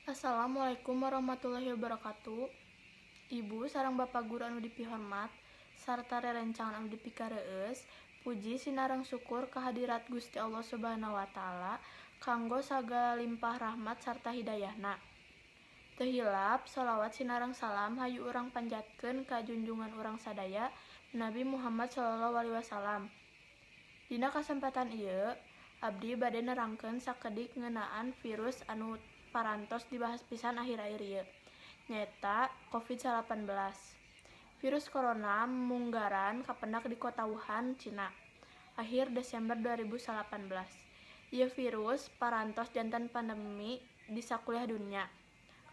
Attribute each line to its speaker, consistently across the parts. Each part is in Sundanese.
Speaker 1: Assalamualaikum warahmatullahi wabarakatuh. Ibu sareng Bapak guru anu dipihormat sarta rerencangan anu dipikareueus, puji sinareng syukur kehadirat Gusti Allah Subhanahu wa Ta'ala kanggo sagala limpah rahmat sarta hidayahna. Teu hilap sholawat sinareng salam hayu urang panjatkeun ka junjungan urang sadaya, Nabi Muhammad Shallallahu Alaihi Wasallam. Dina kasempatan ieu abdi bade nerangkeun sakedik ngeunaan virus anu parantos dibahas pisan akhir-akhir ieu, nyaeta COVID-19. Virus corona munggaran kapendak di kota Wuhan, Cina, akhir Desember 2018. Ieu virus parantos janten pandemi di sakuliah dunya,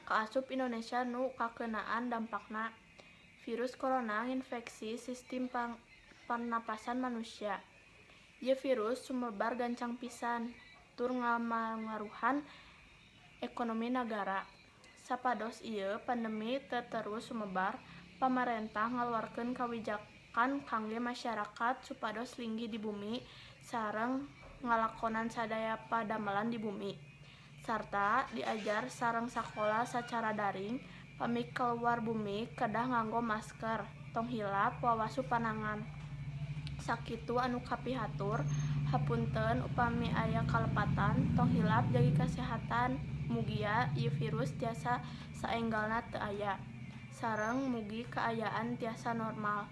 Speaker 1: kaasup Indonesia nu kakeunaan dampakna. Virus corona nginfeksi sistem pernapasan manusia. Ieu virus sumebar gancang pisan tur ngamangaruhan ekonomi nagara. Sapados ieu pandemi teu terus sumebar, pamarentah ngaluarkeun kawijakan kangge masyarakat supados linggih di bumi sareng ngalakonan sadaya padamelan di bumi, sarta diajar sareng sakola sacara daring. Pami kaluar bumi kedah nganggo masker, tong hilap wawasuh panangan. Sakitu anu kapihatur, hapunten upami aya kalepatan. Tong hilap jagi kasehatan, mugia ieu virus tiasa saenggalna teu aya sareng mugi kaayaan tiasa normal.